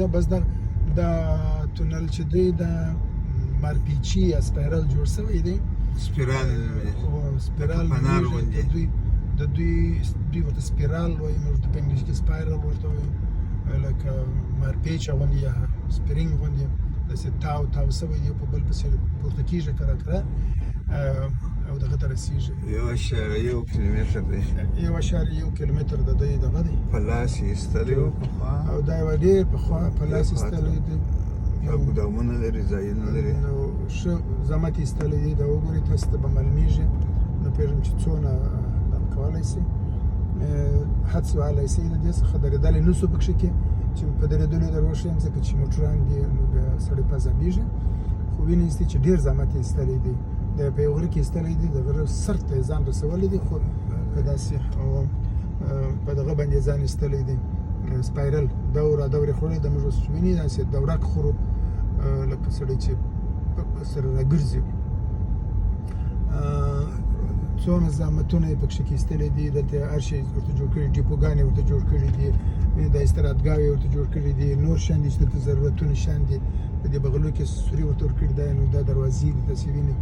ځه بس دا دا تونل چې دی دا مارپیچي یا سپایرل جوړ شوی دی. سپیرال. او سپیرال لکه فنار نومېږي. غوندې. د دوی دوی ورته سپیرال وایي، موږ په انګلیسي کې spiral ورته وایو، لکه مارپیچ غوندې یا spring غوندې داسې تاو تاو شوی دی، په بل پسې پورته کېږي کره کره او دغه ته رسېږي. 1.1 کیلومتر دی. 1.1 کیلومتر د دی دغه دی. په لاس یې ایستلی و پخوا. او دا یو ډېر پخوا په لاس ایستلی دی. دا ګودامونه لري، ځایونه لري. نو ښه زحمت یې ایستلی دی. دا وګورئ، تاسو ته به معلومیږي، نو پوهېږم چې څونه دغه کولی شي، حدس وهلی شي. د دې څخه درېدلی نه شو پکښې کې چې په درېدلو در وښیم، ځکه چې موټران دي، نو بیا سړی په عذابېږي. خو وینئ چې ډېر زحمت یې ایستلی دی. د په یو غره کې ایستلی دی، د غره سر ته یې ځان رسولی دی، خو په داسې او په دغه باندې ځان ایستلی دی. spiral دوره دورې خوړې د موږ اوس ویني، داسې دورک خورو، لکه سړی چې سره راګرځي. څونه زحمتونه یې پکښې کې ایستلي دي. دلته هر شی ورته جوړ کړي، ډیپوګانې ورته جوړ کړي دي، د استراحتګاوې ورته جوړ کړي دي، نور شیان دي چې دلته ضرورتونه شیان دي. په دې بغلو کې سوري ورته ورکړي دی. نو دا دروازې دي، تاسې وینئ،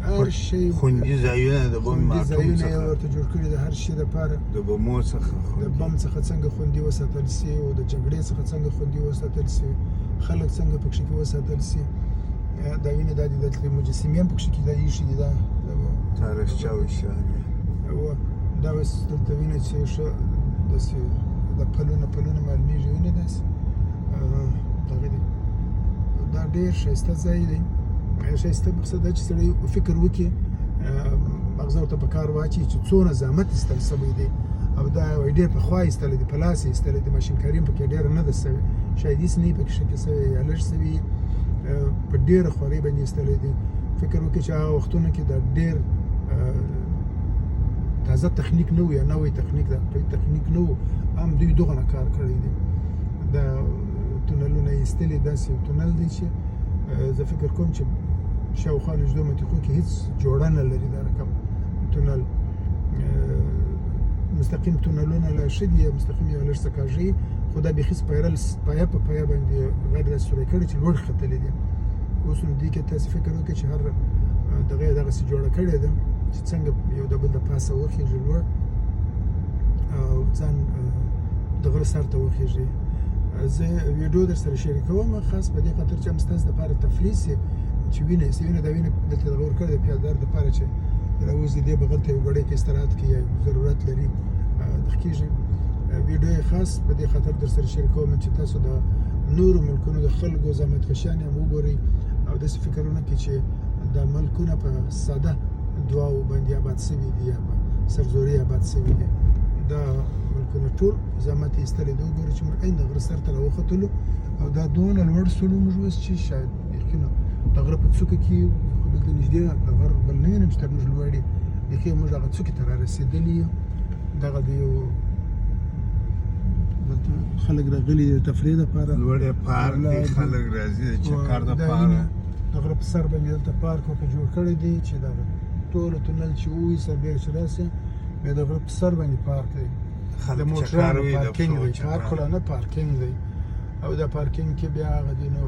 هر شی. خوندي ځایونه د بم خوندي اټوم ځایونه یې څخه. ورته جوړ کړي د هر شي دپاره. د بمو څخه د خوندي. بم څخه څنګه خوندي وساتل سي او د جګړې څخه څنګه خوندي وساتل سي، خلک څنګه پکښې کې وساتل سي. دا وینې، دا دي دلته مجسمې هم پکښې کې دا ایښي دي دا تاریخ چاوي شان. او دا اوس دلته وینې چې ښه داسې د پلونه پلونه معلومیږي. وینې داسې دغه دی. دا ډېر ښایسته ځای دی. ښایسته مقصد دا چې سړی فکر وکړي، مغزه ورته په کار واچي چې څونه زحمت ایستل سوی دی. او دا ډېر پخوا ایستلی دی، په لاس یې ایستلی دی. ماشینکاري هم پکې ډېره نه ده سوې، شاید هېڅ نه وي پکې ښه سوې یا لږ سوي. په ډېره خوارۍ باندې ایستلی دی. فکر وکړي چې هغه وختونو کې دا ډېر تازه تخنیک نه و یا نوی تخنیک، دا قوي تخنیک نه و، هم دوی دغه نه کار کړی دی. دا تونلونه یې ایستلي. داسې یو تونل دی چې زه فکر کوم چې شاوخوا نږدو منطقو کې هیڅ جوړه نه لري دا رقم تونل. مستقیم تونلونه لا ښه دي، مستقیم یو لږ څه کاږي، خو دا بیخي spiral پایه په پایه باندې غیر داسې سوری کړی چې لوړ ختلی دی. اوس نو دې کې تاسې فکر وکړئ چې هر دغه یې دغسې جوړه کړې ده چې څنګه یو د بل د پاسه وخیږي لوړ او ځان د غره سر ته وخیږي. زه ویډیو در سره شریکوم خاص په دې خاطر چې هم ستاسو دپاره تفریح سي چې وینئ سي. وینئ، دا وینئ، دلته دغه ورکړی د پیادار دپاره چې راوځي دې بغل ته یو ګړی کې استراحت کوي یا ضرورت لري دغه کېږي. ویډیو یې خاص په دې خاطر در سره شریکوم چې تاسو د نورو ملکونو د خلکو زحمت کشان هم وګورئ او داسې فکرونه کوي چې دا ملکونه په ساده دعاو باندې آباد سوي دي یا په سرزوري آباد سوي دي. دا ملکونه ټول زحمت یې ایستلی دی. وګورئ چې موږ عین د غره سر ته راوختلو او دا دونه لوړ سولو موږ اوس چې شاید یقینا د غره په څوکه کې یو، خو دلته نږدې د غر بل نه وینم چې تر موږ لوړ دی. بیخي موږ هغه څوکې ته را رسېدلي یو. دغه د یو دلته خلک راغلي د تفریح لپاره. لوړ پارک دی، خلک راځي د چکر دپاره. د غره په سر باندې دلته پارک ورته جوړ کړی دی چې دغه ټول تونل چې ووي سربېره چې راسي، بیا د غره په سر باندې پارک دی. د خلک چکر موټرانو وي، د پارکینګ پښو دی، پارک چکر. خو لا نه، پارکینګ دی. او د پارکینګ کې بیا هغه دی نو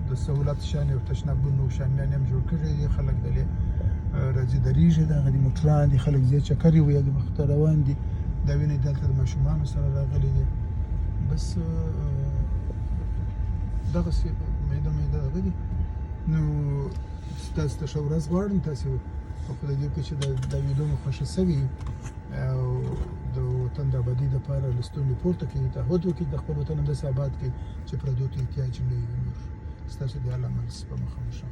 د سهولت شان او تشنابونو شامیان هم جوړ کړي دي. خلک دلې راځي، درېږي. دغه دي موټران دي، خلک ځي چکرې وي، د مخ ته روان دي. دا وینئ، دلته د ماشومانو سره راغلي دي. بس دغسې میده میده دغه دي. نو تاسو ته ښه ورځ غواړم. تاسو په خدای دې وکړي چې دا ویډیو مو خوښه سوي او د وطن د آبادۍ دپاره له ستوني پورته کړي، تعهد وکړي، د خپل وطن همداسې آباد کړي چې پردو ته احتیاج نه وي. نور ستاسو د الله مل په مخه مو ښه.